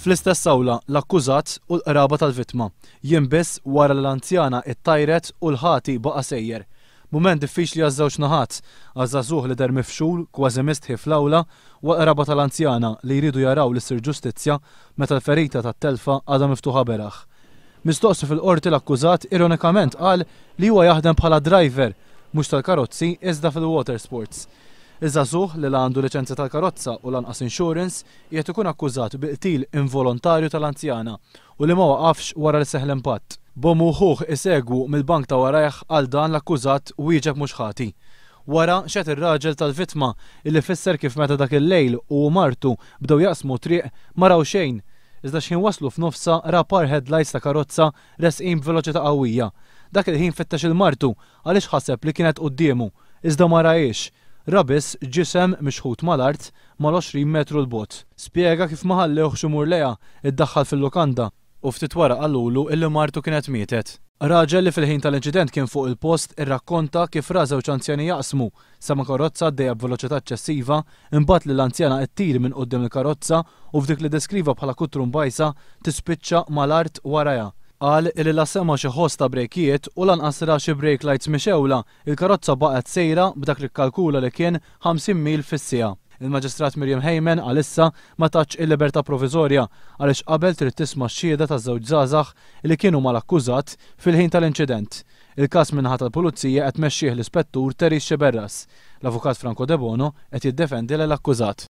Fl-istess awla, l-akkużat u l-qraba tal-vittma. Jiem biss wara li l-anzjana ittajret u l-ħati baqa' sejjer. Mument diffiċli għaż-żewġ naħat, għaż-żagħżugħ li deher mifxul, kważi mistħi fl-awla, u għall-qraba tal-anzjana li jridu jaraw li ssir ġustizzja meta l-ferita tat-telfa għadha miftuħa beraħ. Mistoqsi fil-Qorti l-akkużat ironikament qal li huwa jaħdem bħala driver, mhux tal-karozzi iżda fil-water sports. Iż-żagħżugħ, li la għandu liċenzja tal-karozza u lanqas insurance, qiegħed ikun akkużat bi qtil involontarju tal-anzjana u li ma waqafx wara li seħħ l-impatt. B'ommu u ħuh isegwu mill-bank ta' warajh għal dan l-akkużat wieġeb mhux ħati. Wara, xehed ir-raġel tal-vittma illi fisser kif meta dak il-lejl hu u martu bdew jaqsmu t-triq ma raw xejn, iżda x'ħin waslu f'nofsha ra par headlights ta' karozza resqin b'veloċità qawwija. Dak il-ħin fittex 'il martu għaliex ħaseb li kienet quddiemu, iżda ma rahiex. Ra biss ġisem mixħut mal-art mal-20 metru 'l bogħod. Spjega kif ma ħallewhx imur lejha, iddaħħal fil-lukanda u ftit wara qalulu illi martu kienet mietet. Raġel li fil-ħin tal-inċident kien fuq il-post irrakkonta kif ra żewġ anzjani jaqsmu, sema' karozza għaddejja b'veloċità eċċessiva, imbagħad lill-anzjana ttir minn quddiem il-karozza u f'dik li ddeskriva bħala kutrumbajsa tispiċċa mal-art warajha. Qal illi la sema' xi ħoss ta' brejkijiet u lanqas ra xi brake lights mixgħula, il-karozza baqgħet sejra b'dak li kkalkula li kien 50 mil fis-siegħa. Il-Maġistrat Miriam Hayman għalissa ma tatx il-libertà proviżorja għaliex qabel trid tisma' x-xhieda ta' żewġ żgħażagħ li kienu mal-akkużat fil-ħin tal-inċident. Il-każ min-naħa tal-Pulizija qed tmexxih l-Ispettur Therese Sciberras. L-Avukat Franco Debono qed jiddefendi lill-akkużat.